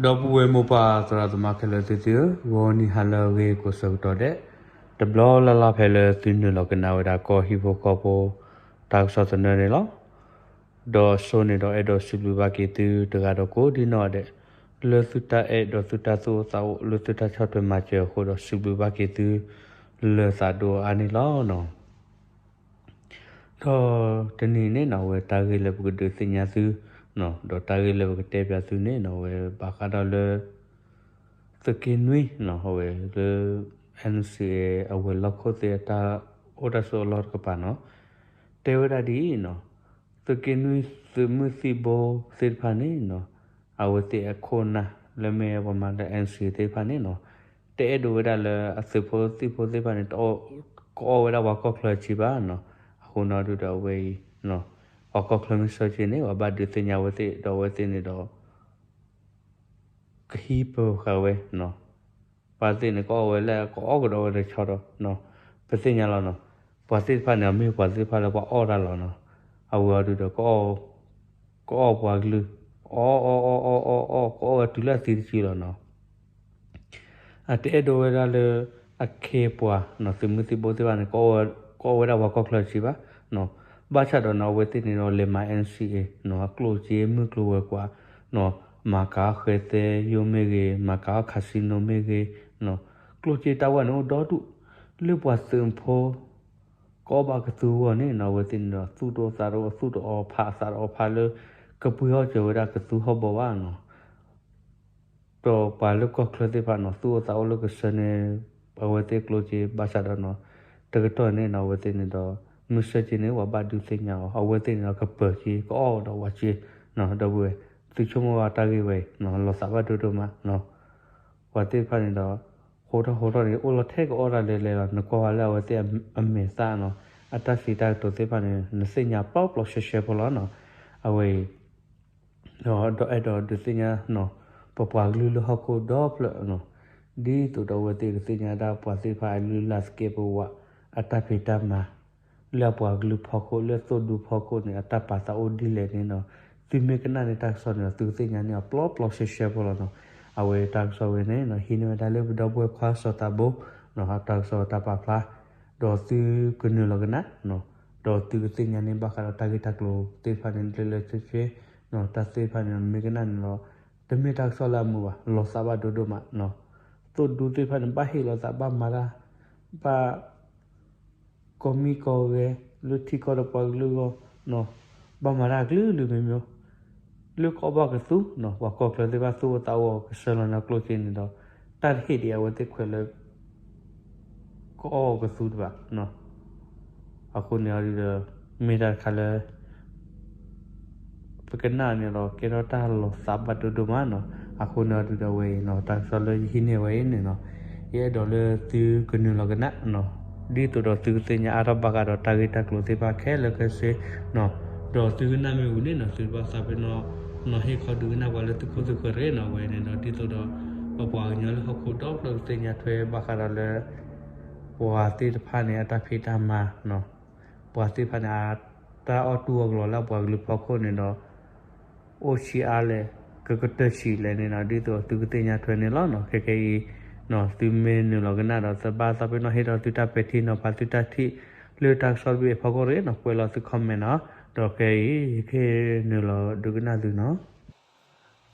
ဒီပုၢ်ဝဲၢ်မိၢ်ပၢ်သရၣ်သမါခဲလၢာ်သ့ၣ်သုဧၢ, ဂီၤနံၤဟါလၢအဂ့ၤကိးဆၢကတီၢ်ဒဲး, တဘျီလၢ်လၢ်ဖဲလၢသုနုာ်လီၤကနၣ်ဝဲဒၣ်ကီၢ်ဟံၣ်ဖိဃီဖိ တၢ်ကစီၣ်သနၢၣ်န့ၣ်လီၤ. ဒီးအဆိန့ၣ်ဒီးအဲၣ်ဒိးစံးဘျုးဘၣ်က့ၤသုတဂၤဒီးကိးဒံနီၢ်ဒဲး, လၢသုတၢ်အဲၣ်ဒီးသုတၢ်သူၣ်အိၣ်သးအိၣ်လၢသုတၢ်ဆီၣ်ထွဲမၤစၢၤအဃိဒီးစံးဘျုးဘၣ်က့ၤသု လၢသးဒိၣ်အါန့ၣ်လီၤ. ဒီးတနံၤန့ၣ်နီၢ် အဝဲတၢ်ဂ့ၢ်လၢပကဒုးသ့ၣ်ညါသု, ဒီးတၢ်ဂ့ၢ်လၢပကတဲပၠးသုန့ၣ်နီၢ် အဝဲဘၣ်ဃးဒီးလၢ သုးက့နွံနီၢ် အဝဲလၢ NCA အဝဲၤလီၢ်ခိၣ်သ့ၣ်အတၢ်အိၣ်တၢ်ဆိးအလီၢ်တကပၤနီၢ် တဲဝဲဒၣ်ဒ်အံၤနီၢ်, သုးက့နွံသုးမုၢ်သံၣ်ဘိသ့ၣ်တဖၣ်န့ၣ်နီၢ် အဝဲသ့ၣ်အခိၣ်နၢ်လၢမ့ၢ်ပှၤမၤလၢ NCA သ့ၣ်တဖၣ်န့ၣ်နီၢ် တအဲၣ်ဒိးဝဲဒၣ်လၢအသုးဖိသံၣ်ဖိသ့ၣ်တဖၣ်န့ၣ် တအီၣ် ကအီၣ်ဝဲဒၣ်ပှၤကီၢ်ချၢစ့ဘၣ်နီၢ်. အဃိနီၢ်ဒုးဒီးအဝဲအံၤ ပှၤကီၢ်ချၢမ့ၢ်ဆၢက့ၤန့ၣ် ပှၤဘၣ်ဒုးသ့ၣ်ညါဝဲသ့ၣ်ဒီးအဝဲသ့ၣ်န့ၣ်ဒီး ကဟံးပၢၤဃာ်ဝဲနီၢ်. ပှၤသ့ၣ်န့ၣ် ကအီၣ်ဝဲလၢ ကအီၣ်ကဒီးဝဲတဆီဒီး ပသ့ၣ်ညါလီၤနီၢ်. ပှၤသ့ၣ်တဖၣ်န့ၣ် မ့ၢ်ပှၤသ့ၣ်တဖၣ်လၢပှၤအီၣ်တၢ်လီၤနီၢ်. အဝဲအီၤဒုးဒီး ကအီၣ်ပှၤကလုာ် အီၣ်အီၣ်အီၣ်အီၣ်အီၣ်အီၣ် ကအီၣ်ဝဲတုၤလၢအသံတစုလီၤနီၢ်. အတအဲၣ်ဒိးဝဲဒၣ်လၢ အခ့အပှၤနီၢ် သုးမုၢ်သံၣ်ဘိသ့ၣ်တဖၣ်န့ၣ် ကအီၣ်ဝဲဒၣ်ပှၤကီၢ်ချၢစ့ဘၣ်နီၢ်. ဘၣ်ဆၣ်ဒီးနီၢ် အဝဲသ့ၣ်န့ၣ်ဒီးလဲၤမၤ NCA နီၢ် အကျိၣ်စ့မုၢ်ကျိၤဝဲၤကွာ်နီၢ် မၤကၤအီၣ်ဃဲသဲယိမ့ၢ်ဂ့ၤ မၤကၤအီၣ် casino မ့ၢ်ဂ့ၤနီၢ် ကျိၣ်စ့တၢ်ဝဲန့ၣ်အိၣ်ဒီဒူၣ် လၢပှၤသုးဖိ ကအီၣ်ဘၣ်ကသူအဂီၢ်န့ၣ်နီၢ် အဝဲသ့ၣ်န့ၣ်ဒီး သူၣ်တအိၣ်သးတအိၣ် သူၣ်တအီၣ်ဖးသးတအီၣ်ဖးလၢ ကပှ့ၤအီၣ်စၢၤဝဲဒၣ်ကသူဟီၣ်ဘီဘၣ်နီၢ်. ဒီးပှၤလၢကီၢ်ချၢသ့ၣ်တဖၣ်နီၢ် သူၣ်အိၣ်သးအိၣ်လၢကဆှၢန့ၢ် အဝဲသ့ၣ်ကျိၣ်စ့ ဘၣ်ဆၣ်ဒီးနီၢ် တကတီၢ်န့ၣ်နီၢ် အဝဲသ့ၣ်န့ၣ်ဒီး မုၢ်ဆၢက့ၤန့ၣ် ပှၤဘၣ်ဒုးသ့ၣ်ညါအီၤ အဝဲသ့ၣ်န့ၣ်ဒီး ကပၢၤက့ၤ ကအီၣ်ဒီးပှၤစ့နီၢ်. ဒီပုၢ်ဝဲၢ် သုဆိကမိၣ်ဝဲတၢ်ဂ့ၢ်ဝဲအံၤနီၢ် လီၤသးဘၣ်ဒိဒိၣ်မးနီၢ်. ပှၤသ့ၣ်တဖၣ်န့ၣ်ဒီး ဃိထီၣ်ဃိထီၣ်န့ၣ် အိၣ်လီၤထဲကအီၣ်တၢ်လဲၤလဲၤလီၤ. နကွၢ်ဝဲလၢအဝဲသ့ၣ်အမဲာ်သၣ်နီၢ် အတၢ်စံးတၢ်ကတိၤသ့ၣ်တဖၣ်န့ၣ် နသ့ၣ်ညါပျီပျီရှဲရှဲဖိလီၤနီၢ်. အဝဲအံၤ ဒီးအဲၣ်ဒိးဒုးသ့ၣ်ညါနီၢ် ပပှၤကလုာ်လၢဟီၣ်ခိၣ်ဒီဖျၢၣ်နီၢ် ဒ်သိးဒီးအဝဲသ့ၣ်ကသ့ၣ်ညါဒၣ်ပှၤသ့ၣ်တဖၣ်အလုၢ်အလၢ်သကဲးပဝး အတၢ်ဖံးတၢ်မၤ လၢအပှၤကလုာ်ဖီခိၣ် လၢအသိၣ်ဒူဖီခိၣ်န့ၣ် အတၢ်ပာ်သးအိၣ်ဒ်လဲၣ်န့ၣ်နီၢ် သုမ့ၢ်ကနၣ်န့ၢ်တၢ်ကစီၣ်န့ၣ်ဒီး သုကသ့ၣ်ညါန့ၢ်အီၤပျီပျီရှဲရှဲဖိလီၤနီၢ်. အဝဲတၢ်ကစီၣ်ဝဲန့ၣ်နီၢ် ဟံးန့ၢ်ဝဲဒၣ်လၢပဒီပုၢ်ဝဲၢ်ခွါစီၤသးဘိနီၢ် တၢ်ကစီၣ်တၢ်ပာ်ဖျါ ဒီးသုကနုာ်လီၤကနၣ်နီၢ် ဒီးသုကသ့ၣ်ညါန့ၢ်ဘၣ်ဃးဒီးတၢ်ဂ့ၢ်တၢ်ကျိၤသ့ၣ်တဖၣ်န့ၣ် လၢလၢဆ့ဆ့နီၢ် တၢ်သ့ၣ်တဖၣ်န့ၣ် မ့ၢ်ကနၣ်န့ၣ်ဒီး တမ့ၢ်တၢ်ကစီၣ်လၢအမုာ်ဘၣ် လီၤသးဘၣ်ဒိဒိၣ်မးနီၢ်. သိၣ်ဒူသ့ၣ်တဖၣ်န့ၣ် ဘၣ်ဟ့ၣ်လီၤသး ဘၣ်မၤတၢ် ဘၣ် ကီၢ်မံကီၢ်ဂဲၤ လၢထံကီၢ်ဒီးပှၤကလုာ်အဂီၢ်နီၢ် ဘၣ်မၤတၢ်ကလုာ်ကလုာ်မံၤမံၤ လၢကအီၣ်ဘၣ်ကသူနီၢ် ပှၤကီၢ်ချၢသ့ၣ်တဖၣ်သူၣ်အိၣ်သးအိၣ်အီၤ ကဆှၢလီၤန့ၢ်ကျိၣ်စ့န့ၣ်ဒီး တၢ်တဟ့ၣ်ဒံးအဝဲသ့ၣ်ခွဲးလၢ ကအီၣ်ကသူတဖၣ်နီၢ်. အဃိန့ၣ်အီၤဒုးဒီး မ့ၢ်တၢ်တခါလၢ ပကနၣ်န့ၣ်ဒီး ကဲထီၣ်တၢ်လီၤသးဘၣ်ဒိဒိၣ်မးနီၢ်. အဃိန့ၣ်အီၤဒုးဒီး အဝဲအံၤနီၢ် တၢ်ကစီၣ်လၢယဟံးန့ၢ်ဝဲအံၤန့ၣ်နီၢ် ယအဲၣ်ဒိးလၢသုကနုာ်လီၤကနၣ်နီၢ် ဒ်သိးဒီးသုကသ့ၣ်ညါအါထီၣ်ဘၣ်ဃးဒီးတၢ်ဂ့ၢ်တၢ်ကျိၤသ့ၣ်တဖၣ်ခဲလၢာ်ခဲဆ့နီၢ်. ဒီးသုကနၣ်မ့ၢ်ဝံၤန့ၣ်နီၢ် သုတဘၣ်သးပ့ၤနီၣ် နီၢ် ဟ့ၣ်ခီဒုးကနၣ်ပှၤလၢသုခိၣ်သုဃၢၤတဂ့ၤနီၢ်. အဝဲန့ၣ်ဒီး ဒ်သိးဒီး ပပှၤကညီလၢဟီၣ်ခိၣ်ဒီဖျၢၣ်ကသ့ၣ်ညါထွဲဘၣ်ဃးဒီးလၢ ပှၤသ့ၣ်တဖၣ်န့ၣ် အတၢ်ဖံးတၢ်မၤနီၢ် ပှၤသ့ၣ်တဖၣ်န့ၣ် အတၢ်အီၣ်တူၢ်အီၣ်ကလီလၢအပှၤကလုာ်ဖီခိၣ်န့ၣ်ဒီး အိၣ်ဆံးအါလဲၣ် ကကတၢၢ်ဆံးလဲၣ်န့ၣ်နီၢ် ဒ်သိးသုကသ့ၣ်ညါထွဲန့ၣ်လီၤနီၢ်. ခဲကဲအံၤနီၢ် သုမ့ၢ်နုာ်လီၤကနၣ်ဒီး သဘၣ်သးပ့ၤနီၣ်ဟ့ၣ်ဒီးသုတၢ်ပဲာ်ထံနီၤဖး သုတၢ်ထံၣ်လၢတၢ်ကစီၣ်တဘ့ၣ်အဖီခိၣ်တဂ့ၤနီၢ် ကွဲးလီၤသု comment နီၢ်. ဒီးခဲအံၤ ယကနုာ်လီၤဒုးကနၣ်သုနီၢ်.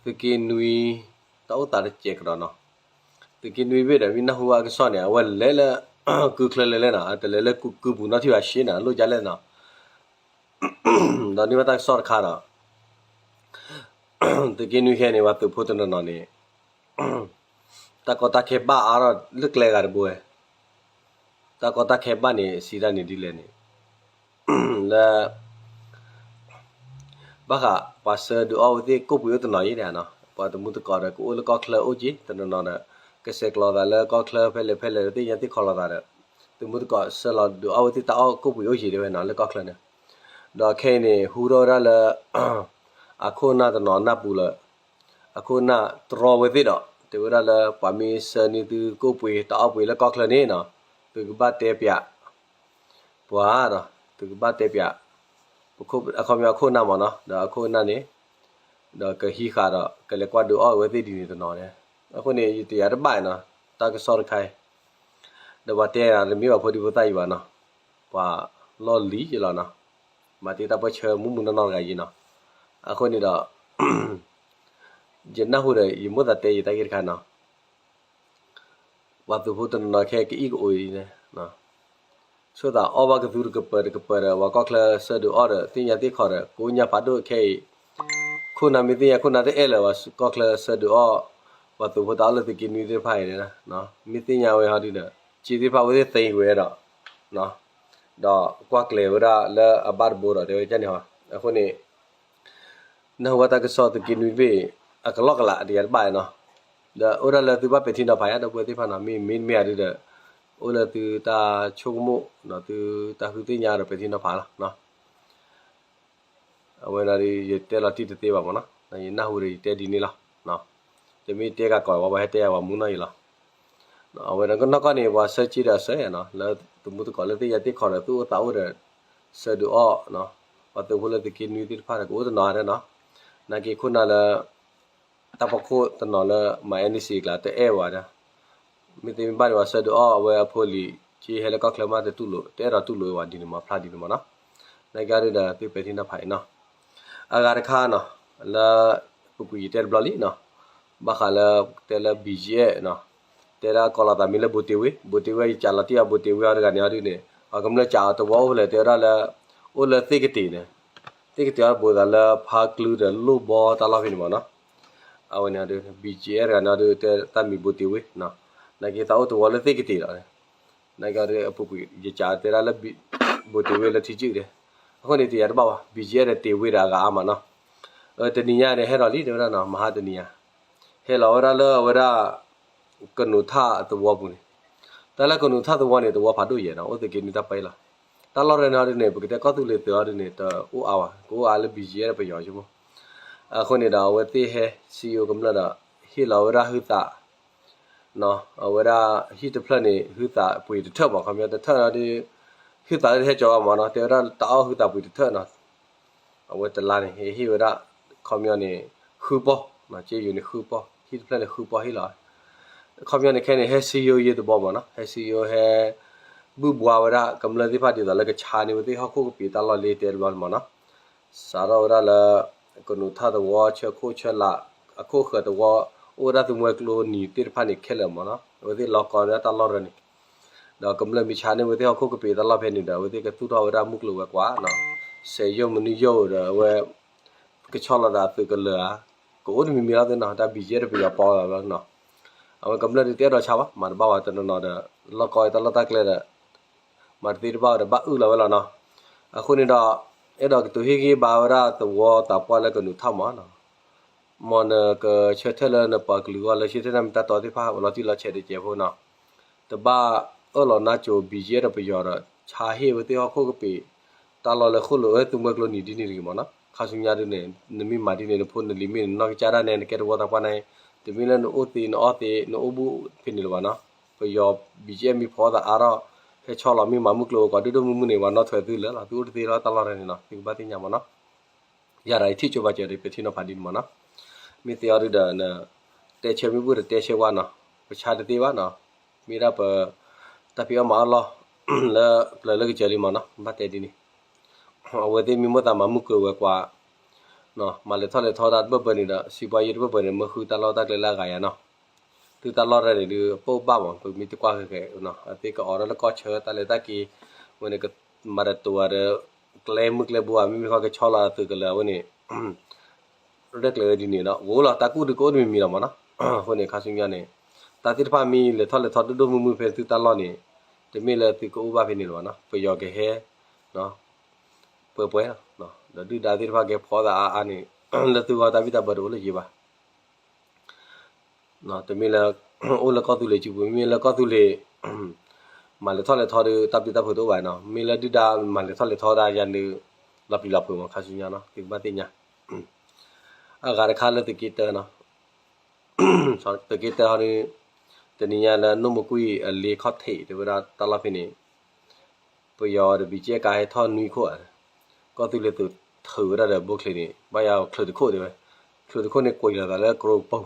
သုးက့နွံ တၢ်အိၣ်သးတစဲးကဒီးနီၢ်. သုးက့နွံဘ့ၣ်ဒီး မ့ၢ်နၢ်ဟူအကစီၣ်န့ၣ် အဝဲလဲၤလၢ ကုၢ်ချၢလဲၤလဲၣ်နီၢ် တလဲၤလၢကုၢ်ပူၤနီတထံၣ်ဘၣ် ရှဲနီၢ် လိၣ်ကလဲၣ်နီၢ်. ဒီးန့ၢ်ဘၣ်တၢ်ကစီၣ်တခါဒီး သုးက့နွံခဲအံၤန့ၣ် ပှၤသုးဖိတနီၤနီၤန့ၣ် တၢ်ကီတၢ်ခဲဘၣ်အါထီၣ်လၢကျဲဂၤတဘိဝဲ, တၢ်ကီတၢ်ခဲဘၣ်န့ၣ် စံးတၢ်န့ၣ်ဒ်လဲၣ်န့ၣ် လၢ ဘၣ်ဃးပှၤဆှၢဒုးအီၣ်ဝဲသ့ၣ်ကိၣ်ပှ့ၤအိၣ်တနီၤယဲၢ်န့ၣ်နီၤ, ပှၤသုးမုၢ်သကိးဒီး ကအိၣ်လၢကီၢ်ချၢအိၣ်က့ၤ တနီၤနီၤဒီး ကဆဲးကျိးသးလၢကီၢ်ချၢဖဲလဲၣ်ဖဲလဲၣ်ဒီး သ့ၣ်ညါသ့ၣ်ခီလီၤသးဒီး သုးမုၢ်သကိးဆှၢလီၤဒုးအီၣ်ဝဲသ့ၣ်တၢ်အီၣ်ကိၣ်ပှ့ၤအိၣ်က့ၤတဲဝဲနီၤ လၢကီၢ်ချၢန့ၣ်. ဒီးခဲအံၤန့ၣ် ဟူထီၣ်ဝဲဒၣ်လၢ အခိၣ်အနၢ်တနီၤနၢ်ပူၤလၢ အခိၣ်အနၢ်တြီဝဲသ့ၣ်ဒီး တဲဝဲဒၣ်လၢ ပှၤမ့ၢ်ဆှၢန့ၢ်သုကိၣ်ပှ့ၤတၢ်အီၣ်ပှ့ၤလၢကီၢ်ချၢန့ၣ်နီၤ, သုကဘၣ်တဲပၠး ပှၤဒီး သုကဘၣ်တဲပၠး ပခိၣ် အခီပညီအခိၣ်အနၢ်မ့ၢ်နီၤ, ဒီးအခိၣ်အနၢ်န့ၣ် ဒီးကဟံးဃာ်ဒီး ကလဲၤကွၢ်ဒုးအီၣ်ဝဲသ့ၣ်ဒ်န့ၣ်တနီၤန့ၣ်, အဃိန့ၣ် ယတယာ်တဘၣ်နီၤ, တၢ်ကစီၣ်တခါအံၤ, ဒီးပှၤတဲတမ့ၢ်ဘၣ်ဖိဒံဖိသၣ်အံၤဘၣ်နီၤ, ပှၤလီၢ်လံၤယလီၤနီၤ, မၤတ့ၢ်တၢ်ပၢၢ်ဆၢမုၢ်မုၢ်နီၢ်နီၢ်တဂၤယံၤနီၤ, အဃိန့ၣ်ဒီး ယနၢ်ဟူဒီး ယမိၣ်သးတဲယတၢ်ဂ့ၢ်တခါနီၤ, ပှၤသုးဖိတနီၤနီၤခဲကအံၣ်ကအိၣ်အံၤန့ၣ်, ဆိသးအီၣ်ဘၣ်ကသူတကပၤတကပၤဒီး ပှၤကီၢ်ချၢဆၢဒုးအီၣ်ဒီး သ့ၣ်ညါသ့ၣ်ခီဒီး ကိးညါဖးဒိၣ်ခဲအံၤ, ခိၣ်နၢ်မ့ၢ်သ့ၣ်ညါ ခိၣ်နၢ်တအဲၣ်လၢၤဘၣ် ကီၢ်ချၢဆၢဒုးအီၣ် ပှၤသုးဖိတၢ်အီၣ်လၢသုးက့နွံသ့ၣ်တဖၣ်အံၤန့ၣ်, မ့ၢ်သ့ၣ်ညါဝဲဟီဒုဒီး က့သ့ၣ်တဖၣ်ဝဲသ့ၣ်သ့ဝဲဒီး ဒီးကွၢ်ကျဲၤဝဲဒၣ်လၢအဘၣ်တဘိဒီး တဲဝဲဒ်န့ၣ်ဟီ, အဃိန့ၣ် နၢ်ဟူဘၣ်တၢ်ကစီၣ်သုးက့နွံတဘ့ၣ် အကလီၢ်ကလးတယၤတဘၣ်နီၤ, ဒီးအိၣ်ဒၣ်လၢသုဘၣ်ပဲာ်ထံနီၤဖးယါ ဒီပုၢ်ဝဲၢ်သ့ၣ်တဖၣ်နီၤ, မ့ၢ်မ့ၢ်မ့ၢ်ဧါဒုဒီး အိၣ်လၢသုတၢ်ဆိကမိၣ်ဒီးသုတၢ်ဃုသ့ၣ်ညါဒီးပဲာ်ထံနီၤဖးလီၤ. အဝဲန့ၣ်ဒီး ယတဲလီၤတံၢ်တသ့ဘၣ်မ့ၢ်နီၤ, ယနၢ်ဟူဒီးယတဲဒ်န့ၣ်လီၤ. တမ့ၢ်တဲဂၤကီးဝဲ ပှၤဟဲတဲယၤဝဲမူနီၢ်ယံၤလီၤ. အဝဲန့ၣ်ကနီၢ်ကီၢ်န့ၣ် ပှၤဆၢက့ဒီးအဆၢနီၤ လၢသမူသကိးလၢသ့ၣ်ညါသ့ၣ်ခီဒီး သူၣ်အိၣ်သးအိၣ်ဒီး ဆၢဒုးအီၣ် ပှၤသုးဖိလၢသုးက့နွံသ့ၣ်တဖၣ်ဒီး ကအိၣ်တနီၤဒဲးနီၤ, နာ်က့ခိၣ်နၢ်လၢ တၢ်ဖီခိၣ်တနီၤလၢ မၤ NEC ကျါတအဲၣ်ဝဲဒၣ်, မ့ၢ်သ့မ့ၢ်ဘၣ်န့ၣ် ပှၤဆၢဒုးအီၣ်အဝဲအဖိလံၤ က့ဟဲလၢကီၢ်ချၢမး တတူၢ်လိာ် တအဲၣ်ဒိးတူၢ်လိာ်ဝဲဒ်န့ၣ်မး ဖျါဒ်န့ၣ်မ့ၢ်နီၤ, နာ်က့ဒီးသုပဲာ်ထံနီၤဖးအံၤနီၤ, အဂၤတခါနီၤ လၢ ပူၤကွံာ်ယတဲတဘျီလံနီၤ, ဘၣ်ဃးလၢ တဲလၢ BGF နီၤ, တဲဒၣ်ကိးလီၤသးမံၤလၢဘိးတ့ၢ်ဝ့, ဘိးတ့ၢ်ဝ့ ယကးလီၤတံၢ်အီၤ ဘိးတ့ၢ်ဝ့အီၤတဂၤန့ၣ်အီၤဒုန့ၣ် အကမျၢၢ်ကးအီၤတဝီအိၣ်ဖဲလဲၣ် တဲဝဲဒၣ်လၢ အိၣ်လၢသ့ၣ်ကတ့ၤန့ၣ်, သ့ၣ်ကတ့ၤအီၤဘိးသးလၢဖါကလုၢ်ဒီးလိၣ်ဘီတၢ်လီၢ်ဖဲန့ၣ်မ့ၢ်နီၤ, အဝဲန့ၣ်အီၤဒု BGF တဂၤန့ၣ်အီၤဒု တဲတၢ်မံၤဘိးတ့ၢ်ဝ့နီၤ, နာ်က့သးအိၣ်တဝီလၢသ့ၣ်ကတ့ၤလီၤ နာ်က့အီၤဒု အပူၤကွံာ် ယကးတဲဒၣ်လၢ ဘိးတ့ၢ်ဝ့လၢထံကုၢ်ဒဲး, အဃိန့ၣ် တယၤတဘၣ်ဘၣ် BGF ဒီးတ့ၢ်ဝ့ဒီးအဂၤအါမးနီၤ, တနံၤညါန့ၣ် ဟဲလီၤလံ တဲဝဲဒၣ်နီၤ မဟါတနံၤညါ, ဟဲလီၤဝဲဒၣ်လၢအဝဲဒၣ် ကနိးထၣ်သဝီပူၤန့ၣ်, တၢ်လၢကနိးထၣ်သဝီန့ၣ် သဝီဖးဒိၣ်ယဲၢ်နီၤ အိၣ်သုးက့နွံတၢ်ပၢလီၤ, တၢ်လီၢ်ရၢန့ၣ်အီၤဒုန့ၣ် ပကတဲကီၢ်သူလ့ၤသုးအီၤဒုန့ၣ် တအိၣ်အါဘၣ် ကအိၣ်အါလၢ BGF ဒီးပယီၤဆိကမိၣ်, အဃိန့ၣ်ဒီး အဝဲသ့ၣ်ဟဲ စံယိၤကမျၢၢ်ဒီး ဟ့ၣ်လီၤဝဲဒၣ်ဟုသး အဝဲဒၣ်ဟံၣ်တဖျၢၣ်န့ၣ် ဟုသးပှ့ၤတထၢၣ်မး ခီပညီတထၢၣ်ဒီး ဟုသးလၢတဟဲကၠီၤဘၣ်မးနီၤ တဲဝဲဒၣ်တၢ်အီၣ်ဟုသးပှ့ၤတထၢၣ်နီၤ, အဝဲတလါန့ၣ် ဟ့ၣ်ဝဲဒၣ် ခီပညီန့ၣ် ဃုပီၢ်, က့ယိၤန့ၣ်ဃုပီၢ် ဟံၣ်တဖျၢၣ်န့ၣ်ဃုပီၢ်ဟ့ၣ်လီၤ, ခီပညီန့ၣ်ခဲန့ၣ် ဟဲစံယိၤယဲၢ်တဘီမးနီၤ ဟဲစံယိၤဟဲ ဘုၣ်ဘှါဝဲဒၣ်ကမျၢၢ်သ့ၣ်တဖၣ်ဒ်သိးလၢကဆါန့ၢ်ဝဲသ့ၣ်ဟီၣ်ခိၣ်ကပ့ၤတၢ်လီၢ်လ့တဲတဘျီန့ၣ်မးနီၤ စးထီၣ်ဝဲဒၣ်လၢ ကနိးထၣ်သဝီ ဆၢခိၣ်ဆၢလာ် အခိၣ်ဃၢၤသဝီ အိၣ်ဝဲဒၣ်သုးမွဲကျိနံၤသ့ၣ်တဖၣ်န့ၣ်ခဲလၢာ်မးနီၤ အဝဲသ့ၣ်လီၤကီဝဲဒၣ်တၢ်လီၢ်ရၢန့ၣ်, ဒီးကမျၢၢ်မ့ၢ်ဆါန့ၢ်ဝဲသ့ၣ်ဟီၣ်ခိၣ်ကပ့ၤတၢ်လီၢ်ဖဲန့ၣ်ဒီး အဝဲသ့ၣ်ကသူၣ်ထီၣ်ဝဲဒၣ်မုၢ်ကျိၤဝဲၤကွာ်နီၤ, စဲးယိၣ်မနုၤယိၣ်ဒီးအဝဲ ကဆီၣ်လီၤသးသုးကလၢၤဧါ, ကအိၣ်တမံၤမံၤလီၤသ့ၣ်နီၤ တၢ် BGF ဒီးပယီၤပီလီၤနီၤ, အဝဲကမျၢၢ်ဒုးတအဲၣ်ဒိးဆါဘၣ် မၤတဘၣ်ဝဲတနီၤနီၤဒီး လီၢ်ကီဝဲတၢ်လီၢ်တၢ်ကျဲဒီး မၤတသ့တဘၣ်ဝဲဒီးဘၣ်အုၣ်လီၤဝဲလီၤနီၤ, အဃိန့ၣ်ဒီး အဲၣ်ဒိးကတိၤဟ့ၣ်ဂံၢ်ဘါဝဲဒၣ်သဝီသးပှၢ်လၢကနူးထီၣ်မးနီၤ မ်နကဆၢထၢၣ်လၢနပှၤကလုာ်အဂီၢ်လၢ ဆၢထၢၣ်တၢ်မ့ၢ်တၢ်တီသ့ၣ်တဖၣ် လီၤတံၢ်လီၤဆဲးတကဲးဖိနီၤ, တဘၣ်အၢၣ်လီၤနါစိၤ BGF ဒီးပယီၤဒီး ဆါဟ့ၣ်ဝဲသ့ၣ်ဟီၣ်ခိၣ်ကပ့ၤ တၢ်လီၢ်လၢဃိၣ်လိာ်ဝဲသုးမွဲကျိနံၤဒ်န့ၣ်တဂ့ၤမးနီၤ, ခါဆူညါဒ်န့ၣ် နမ့ၢ်မၤဒ်န့ၣ် နဖိနလံၤမ့ၢ်န့ၣ် နနီၢ်ကစၢ်ဒၣ်နဲ နကဲသဝီသးပှၢ်န့ၣ် တမ့ၢ်လၢနအိၣ်သ့နအီၣ်သ့ နအိၣ်ဘူးဖဲန့ၣ်လၢၤဘၣ်နီၤ, ပယီၤ BGF မ့ၢ်ဖီသးအါထီၣ် ဟဲဆီလီၤမ့ၢ်မၤမုၢ်ကျိၤဝဲၤကွာ်ဒိၣ်ဒိၣ်မုၢ်မုၢ်န့ၣ် ပှၤနီၣ်ထွဲသုလၢာ်လီၤ သုအိၣ်တသ့လၢတၢ်လီၢ်ရၢန့ၣ်နီၤ သုကဘၣ်သ့ၣ်ညါမးနီၤ ယၤဒီးယထံၣ်ကၠိဘၣ်ကၠီဒီး ပဲာ်ထံနီၤဖးဒ်န့ၣ်မးနီၤ, မ့ၢ်သ့အီၤဒုဒီး တဲဆၢမ့ၢ်ဘၣ်ဒီးတဲဆၢဝဲနီၤ, ပဆါတသ့ဘၣ်နီၤ, မ့ၢ်ဒၣ်ပ တၢ်ဖံးအီၣ်မၤအီၣ်လီၢ် လၢပျၢၤလၢကစၢၤလံမးနီၤ ဘၣ်တဲဒ်န့ၣ်, အဝဲသ့ၣ်မ့ၢ်မိၣ်သးမၤမုၢ်ကျိၤဝဲၤကွာ် မၤလဲၤထီၣ်လဲၤထီတၢ်တဘၢၣ်ဘၢၣ်န့ၣ်ဒီး စံးပှၤယဲၢ်တဘၢၣ်ဘၢၣ်န့ၣ် မၢဃုတၢ်လီၢ်တၢ်ကျဲလၢအဂၤယၤနီၤ, သုတၢ်လီၢ်တၢ်န့ၣ်ဒုး အပိၢ်ဘၣ်မး ပမ့ၢ်တကွၢ်ဃဲၤဃဲၤနီၤ အသ့ကအိးထီၣ်လၢကီၢ်ဆၢတၢ်လဲၤတၢ်က့ၤ ဝဲန့ၣ်ကမၤတတိၤဧါဒီး ကျဲမုၢ်ကျဲဘိဧါ မ့မ့ၢ်ဃီကဆီလီၤအသုးကလၢၤအဝဲန့ၣ် ရဲၣ်ကျဲၤဝဲဒ်န့ၣ်ဒီး အိၣ်လီၤ တၢ်ကူၣ်ဒုးကအိၣ်တမံၤမံၤလီၤမးနီၤ, အဃိန့ၣ် ခါဆူညါန့ၣ် တၢ်သ့ၣ်တဖၣ်မ့ၢ်လဲၤထီၣ်လဲၤထီဒိၣ်ဒိၣ်မုၢ်မုၢ်ဖဲသုတၢ်လီၢ်န့ၣ် တမ့ၢ်လၢသုကအိၣ်ဘၣ်ဖဲန့ၣ်လၢၤဘၣ်နီၤ, ပယီၤကဟဲ ပှဲၤပှဲၤလီၤ, ဒီးဒုၣ်ဒါသ့ၣ်တဖၣ်ကဟဲဖီသးအါအါန့ၣ် လၢသုဂီၢ်တၢ်ဘံၣ်တၢ်ဘၢတအိၣ်လၢၤဘၣ် တမ့ၢ်လၢ အိၣ်လၢကီၢ်သူလ့ၤစုပူၤ မ့မ့ၢ်လၢကီၢ်သူလ့ၤ မၤလဲၤထီၣ်လဲၤထီဒီး တၢ်ဘံၣ်တၢ်ဘၢတအိၣ်ဘၣ်နီၤ, မ့ၢ်လၢဒုၣ်ဒါမၤလဲၤထီၣ်လဲၤထီဒၣ်ယၤန့ၣ် လီၤပျံၤလီၤဖုးမး ခါဆူညါနီၤ သုကဘၣ်သ့ၣ်ညါ အဂၤတခါလၢသုးက့တၢနီၤ, သုးက့တၢဟီဒု တနံၤညါလၢနိၣ်မူကွံာ်အလ့ခီၣ်ထံး တဲဝဲဒၣ်တၢ်လီၢ်ဖဲန့ၣ် ပယီၤဒီး ဘီကၠဲၣ် ကါဟဲထီၣ်နွံခိၣ်ဧါ, ကီၢ်သူလ့ၤသုးထုးဝဲဒၣ်ဒီးဘိချ့န့ၣ် ဘၣ်ယၤချုးတခိၣ်တဲဝဲ, တ ချုးတခိၣ်န့ၣ် ကွံာ်လီၤသးလၢကရိပူၤ,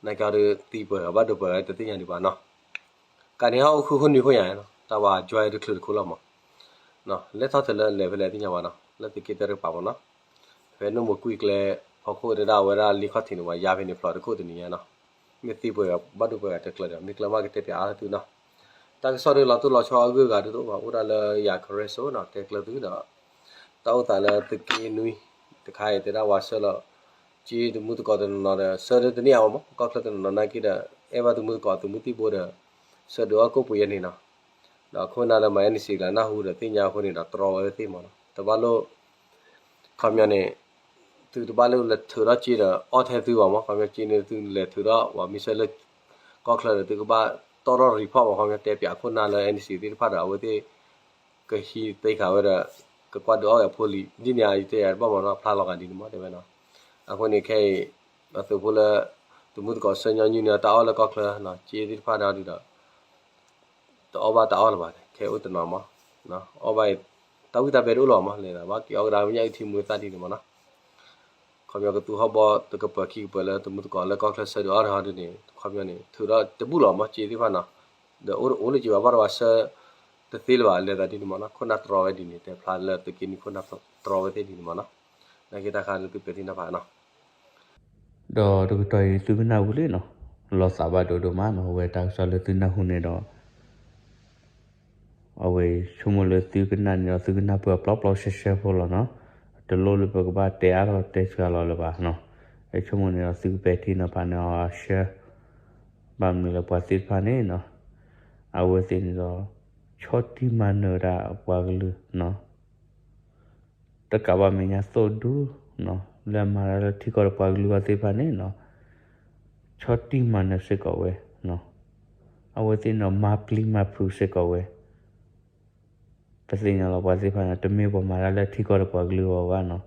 နာ်က့ဒီးသံပှဲၤဂၤ ဘၣ်ဒိပှဲၤဂၤတသ့ၣ်ညါဒံးဘၣ်နီၤ. ကးန့ၣ်ဟီၣ်အိၣ်ဃုခိၣ်နွံခိၣ်ညါနီၤ တၢ်ဝဲ join တချုးတခိၣ်လီၤမး. လဲၣ်ထီၣ်ထဲလၢလဲၤဖဲလဲၣ်သ့ၣ်ညါဘၣ်နီၤ လၢသုးက့တၢတကပၤမးနီၤ. ဖဲနိၣ်မိၤကွံာ်ကျဲ ဖီခိၣ်တဒၣ်ဝဲဒၣ်လံခီၣ်ထံးန့ၣ် ပှၤယါဖဲန့ၣ်ဖျိးတခိၣ်တနံၤညါနီၤ. မ့ၢ်သံပှဲၤဂၤ ဘၣ်ဒိပှဲၤဂၤတဲကျၢၤဒီး မ့ၢ်ကျၢၤမးကတဲပၠးအါသုနီၤ. တၢ်ကစီၣ်ဒ်လီၤတိၢ်လီၤဆီအဂုၤအဂၤဒ်သိးဘၣ် အိၣ်ဒၣ်လၢယၤကရၢစိနီၤ တဲကျၢၤသုဒီး တၢ်အိၣ်သးလၢသုးက့နွံ တခါအံၤတဲဒၣ်ဝဲဆှၢလီၤ က့တမူသကိးတနီၤနီၤဒီး ဆှၢဒၣ်တန့ၢ်အါမး ကီၢ်ချၢတနီၤနီၤနာ်က့ဒီး အဲၣ်ဘၣ်တမူသကိးသုးမုၢ်သံၣ်ဘိဒီး ဆှၢဒုးအီၣ်ကိၣ်ပှ့ၤယဲန့ၣ်နီၤ. ဒီးခိၣ်နၢ်လၢမၤ NCA ကျါနၢ်ဟူဒီးသ့ၣ်ညါအဃိန့ၣ်ဒီး တြီဝဲသ့ၣ်မးနီၤ တဘၣ်လိၣ် ခီပညီန့ၣ် သုတဘၣ်လိၣ်လဲၤထုးထီၣ်က့ဒီးအီၣ်ထဲသုဘၣ်မး ခီပညီက့န့ၣ်သုလဲၤထုးထီၣ် ပှၤမ့ၢ်ဆှၢလၢ ကီၢ်ချၢဒီး သုကဘၣ်တီၣ်ထီၣ် report မး ခီပညီတဲပၠးခိၣ်နၢ်လၢ NCA သ့ၣ်တဖၣ်ဒီး အဝဲသ့ၣ် ကဟံးသ့ခးဝဲဒီး ကကွၢ်ဒုးအီၣ်ဂဲၤဖိလံၤ ဒ်န့ၣ်အံၤတဲယၤတဘၣ်မးနီၤ ဖျါလီၤဂာ်ဒ်န့ၣ်မး တဲဝဲနီၤ. အဃိန့ၣ်ခဲအံၤ အသုးဖိလၢ သုးမုၢ်သကိးဆှၢညီနုၢ်န့ၣ် တၢ်အီၣ်လၢကီၢ်ချၢနီၤ က့သ့ၣ်တဖၣ်ဒီးဒုးဒီး တအီၣ်ဘၣ်တၢ်အီၣ်လၢၤဘၣ် ခဲအံၤအိၣ်တနီၤမး အီၣ်ဘၣ်အံၤ တၢ်ဝံၣ်တၢ်ဘဲတအိၣ်လၢၤဘၣ်မး လဲၤသးဘၣ်က့ၤအီၣ်ကဒါမ့ၢ်ညၣ်အုၣ်ထံမူသၣ်ဒ်န့ၣ်မးနီၤ. ခီပညီကသူဟီၣ်ဘီတကပၤခံကပၤလၢသုးမုၢ်သကိးလၢကီၢ်ချၢဆှၢဒုးအီၣ်ထီၣ်ဒ်န့ၣ် ခီပညီန့ၣ် ထုးထီၣ်တဘူၣ်လၢၤမး က့သ့ၣ်တဖၣ်နီၤ. ဒီးအိၣ်တအိၣ်လၢက့ဘၣ် ဘၣ်တဝဲဆှၢ တသ့လၢၤဘၣ် လဲၤသးဒ်န့ၣ်မးနီၤ ခိၣ်နၢ်တြီဝဲဒ်န့ၣ် တဲဖျါလၢသုးက့နွံခိၣ်နၢ်တြီဝဲသ့ၣ်ဒ်န့ၣ်မးနီၤ. နာ်က့တၢ်ခါလၢသုးပဲာ်ထံနီၤဖးနီၤ ဒီးတကတီၢ်အံၤသုကနၣ်ဝံၤလံနီၤ လီၤသးဘၣ်ဒိဒိၣ်မးနီၤ အဝဲတၢ်ကစီၣ်လၢသုနၢ်ဟူန့ၣ်ဒီး အဝဲဆိကမိၣ်လၢသုကနၣ်န့ၣ်ဒီး သုကနၣ်ပၢၢ်ပျီပျီဆှဲဆှဲဖိလီၤနီၤ. တလိၣ်လၢပကဘၣ်တဲအါထီၣ်တဲစှၤလီၤလၢၤဘၣ်နီၤ. အဆိကမိၣ်န့ၣ်ဒီး သုကပဲာ်ထံနီၤဖးန့ၣ်အီၤအဆှၢ ဘၣ်မနုၤလၢပှၤသ့ၣ်တဖၣ်န့ၣ်နီၤ အဝဲသ့ၣ်န့ၣ်ဒီး ဆီၣ်တံၢ်မၤနၢၤဒၣ်ပှၤကလုာ်နီၤ တကးဘၣ်မဲာ်ညါသိၣ်ဒူနီၤ လၢအမၤတၢ်လၢထံကီၢ်ဒီးပှၤကလုာ်အဂီၢ်သ့ၣ်တဖၣ်န့ၣ်နီၤ ဆီၣ်တံၢ်မၤနၢၤစ့ၢ်ကီးဝဲနီၤ. အဝဲသ့ၣ်န့ၣ်ဒီး မၤပျံၤမၤဖုးစ့ၢ်ကီးဝဲ ပသ့ၣ်ညါလီၤပှၤသ့ၣ်တဖၣ်န့ၣ် တမ့ၢ်ပှၤမၤတၢ်လၢထံကီၢ်ဒီးပှၤကလုာ်အဂီၢ်ဘၣ်နီၤ.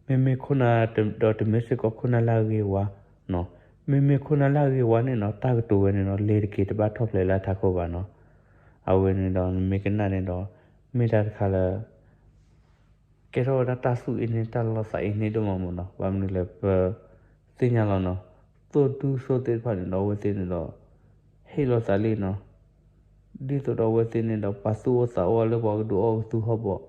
မ့မ့ၢ်ခိၣ်နၢ်ဒီးတမ့ၢ်စ့ၢ်ကီးခိၣ်နၢ်လၢအဂ့ၤဝါနီၤ. မ့မ့ၢ်ခိၣ်နၢ်လၢအဂ့ၤဝါန့ၣ်နီၤ တၢ်ကတိၤဝဲန့ၣ်ဒီး လဲၤတက့ၤတဘၣ်ထီၣ်ဖျဲးလၢအထးခိၣ်ဘၣ်နီၤ. အဝဲန့ၣ်ဒီးနမ့ၢ်ကနၣ်န့ၣ်ဒီး မ့ၢ်တၢ်တခါလၢ ကဲထီၣ်ဝဲဒၣ်တၢ်သူၣ်အ့န့ၣ် တၢ်လီၤသးအ့န့ၣ်ဒိၣ်မးမးနီၤ. ဘၣ်မနုၤလဲၣ် ပသ့ၣ်ညါလီၤနီၤ. သိၣ်ဒူသိၣ်သ့ၣ်တဖၣ်န့ၣ်ဒီး အဝဲသ့ၣ်န့ၣ်ဒီး ဟ့ၣ်လီၤသးလံနီၤ. ဒ်သိးဒီးအဝဲသ့ၣ်န့ၣ်ဒီး ပာ်သူၣ်အိၣ်သးအိၣ်လၢပှၤကဒုးအီၣ်ကသူဟီၣ်ဘီၣ်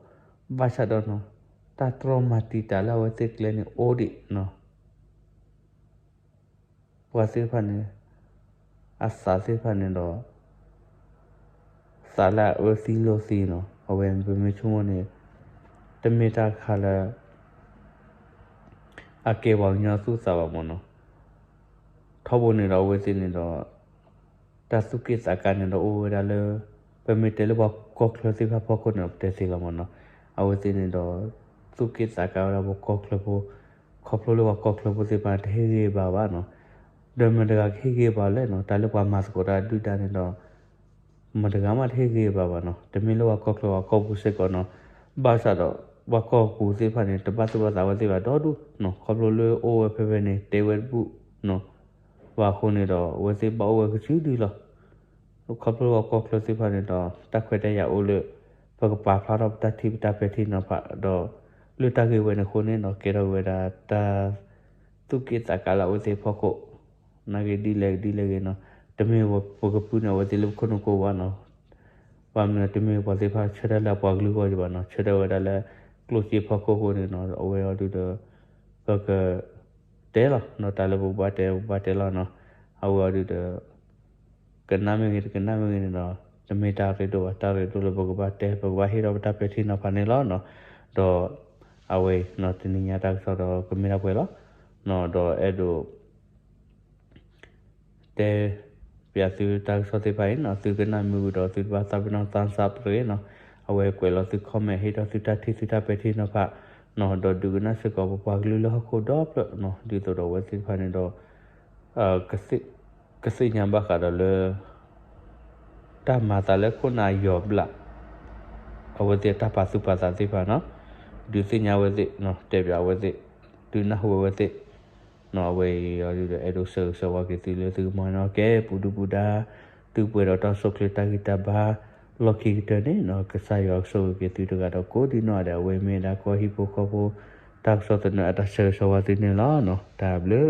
ဘၣ်ဆၣ်ဒီးနီၤ တၢ်တြီမၤတံာ်တာ်လၢအဝဲသ့ၣ်ကျဲန့ၣ်အိၣ်ဒံးနီၤ. ပှၤသ့ၣ်တဖၣ်န့ၣ် အသးသ့ၣ်တဖၣ်န့ၣ်ဒီး သးလၢအအၢသံလိာ်သံနီၤ. အဝဲပမ့ၢ်ဆိကမိၣ်န့ၣ် တမ့ၢ်တၢ်တခါလၢ အကဲပှၤကညီသူၣ်သးဘၣ်မးနီၤ. ထီဘိန့ၣ်ဒီးအဝဲသ့ၣ်န့ၣ်ဒီး တၢ်သူၣ်က့ၣ်သးကါန့ၣ်ဒီးအိၣ်ဝဲဒၣ်လၢ ပမ့ၢ်တဲလၢပှၤကီၢ်ချၢသ့ၣ်တဖၣ်ဖီခိၣ်န့ၣ် ပတဲသ့လီၤမးနီၤ. အဝဲသ့ၣ်န့ၣ်ဒီး သူၣ်က့ၣ်သးကါဝဲဒၣ်ပှၤကီၢ်ချၢဖိ ခီဖျိလၢပှၤကီၢ်ချၢဖိသ့ၣ်တဖၣ်န့ၣ် တဟ့ၣ်ဂံၢ်ဘါဘၣ်နီၤ. ဒီးမတၤတဂၤကဟ့ၣ်ဂံၢ်ဘါလဲၣ်နီၤ. တၢ်လၢပှၤမၤသကိးတၢ်ဒုၣ်ဒါန့ၣ်ဒီး မတၤတဂၤမးတဟ့ၣ်ဂံၢ်ဘါဘၣ်နီၤ. တမ့ၢ်လၢပှၤကီၢ်ချၢပှၤကီၢ်ပူၤစ့ၢ်ကီးနီၤ. ဘၣ်ဆၣ်ဒီး ပှၤကီၢ်ပူၤသ့ၣ်တဖၣ်န့ၣ် တဘၣ်သူၣ်ဘၣ်သးဝဲသ့ၣ်ဘၣ်ဒီဒူၣ်နီၤ. ခီဖျိလၢအိၣ်ဝဲဖဲဖဲန့ၣ် တဲဝဲတဘူၣ်နီၤ. ဘၣ်အဃိန့ၣ်ဒီး အဝဲသ့ၣ်ဘၣ်အိၣ်ဝဲကစုဒုလီၤ. ခီဖျိပှၤကီၢ်ချၢသ့ၣ်တဖၣ်န့ၣ်ဒီး တၢ်ခွဲးတၢ်ယာ်အိၣ်လၢ ပကပာ်ဖျါထီၣ်ပတၢ်ထံၣ်ပတၢ်ပဲာ်ထံနီၤဖးဒီး လၢတၢ်ဂ့ၢ်ဝဲန့ၣ်အဃိန့ၣ်နီၤ ကဲထီၣ်က့ၤဝဲဒၣ်တၢ် သူၣ်က့ၣ်သးကါလၢအဝဲသ့ၣ်အဖီခိၣ် နာ်က့ဒ်လဲၣ်ဒ်လဲၣ်ဂ့ၤနီၤ. တမ့ၢ်ပကပုၢ်န့ၢ်အဝဲသ့ၣ်လၢပခိၣ်နူာ်ကိးဘၣ်နီၤ. ဘၣ်မနုၤတမ့ၢ်ပှၤသ့ၣ်တဖၣ်ဆၢထၢၣ်လၢအပှၤကလုာ်အဂီၢ်ဘၣ်နီၤ. ဆၢထၢၣ်ဝဲဒၣ်လၢ ကျိၣ်စ့ဖီခိၣ်အဃိန့ၣ်နီၤ အဝဲအီၤဒုးဒီး ပက တဲလီၤနီၤ. တၢ်လၢပကဘၣ်တဲ ပကဘၣ်တဲလီၤနီၤ. အဝဲအီၤဒုးဒီး ကနၣ်မ့ၢ်ဂ့ၤ တကနၣ်မ့ၢ်ဂ့ၤန့ၣ်ဒီး တမ့ၢ်တၢ်ရ့ဒိၣ်ဘၣ်. တၢ်ရ့ဒိၣ်လၢပကဘၣ်တဲ ပကဘၣ်ဟ့ၣ်ထီၣ်ပတၢ်ပဲာ်ထံနီၤဖးန့ၣ်လီၤနီၤ. ဒီးအဝဲနီၤ တနံၤညါတၢ်ကစီၣ်ဒီးကမ့ၢ်ဒၣ်ပှဲၤလီၤနီၤ. ဒီးအဲၣ်ဒိး တဲ ပၠးသုတၢ်ကစီၣ်သ့ၣ်တဖၣ်အံၤနီၤ သုကနၣ်မ့ၢ်ဝံၤဒီး သုတဘၣ်သးပ့ၤနီၣ် thumbs up တဂ့ၤနီၤ. အဝဲကွဲးလီၤသု comment ဟ့ၣ်ထီၣ်သုတၢ်ထံၣ်သုတၢ်ပဲာ်ထံနီၤဖးနီၤ. ဒီးဒုးကနၣ်စ့ၢ်ကီးပပှၤကလုာ်လၢဟီၣ်ခိၣ်ဒီဖျၢၣ်နီၤ. ဒ်သိးဒီးအဝဲသ့ၣ်တဖၣ်န့ၣ်ဒီး ကသ့ၣ်ညါဘၣ်ဃးဒီးလၢ တၢ်မၤသးလၢခိၣ်နၢ်ယီၤဘျး အဝဲသ့ၣ်အတၢ်ပာ်သူၣ်ပာ်သးသ့ၣ်တဖၣ်နီၤ. ဒုးသ့ၣ်ညါဝဲသ့ၣ်နီၤ တဲပၠးအဝဲသ့ၣ် ဒုးနၢ်ဟူဝဲသ့ၣ်နီၤ. အဝဲအံၤအီၤဒုးဒီး အဲၣ်ဒိးဆၢဂ့ၤဆၢဝါက့ၤသုလၢသုကမၤနၢၤကဲ ပူၤဒုၣ်ပူၤဒါ သုပှဲၤဒီးတၢ်အိၣ်ဆူၣ်အိၣ်ချ့တၢ်ဂံၢ်တၢ်ဘါ လီၢ်ခံကတၢၢ်န့ၣ်နီၤ. ကစၢ်ယွၤကဆိၣ်ဂ့ၤက့ၤသုတဂၤဒီးကိးဒံနီၢ်ဂၤဒဲး အဝဲမ့ၢ်ဝဲဒၣ်ကီၢ်ဟံၣ်ဖိဃီဖိ တၢ်ကစီၣ်သနၢၣ်အတၢ်ဆၢဂ့ၤဆၢဝါသုန့ၣ်လီၤ. တၢ်ဘျုး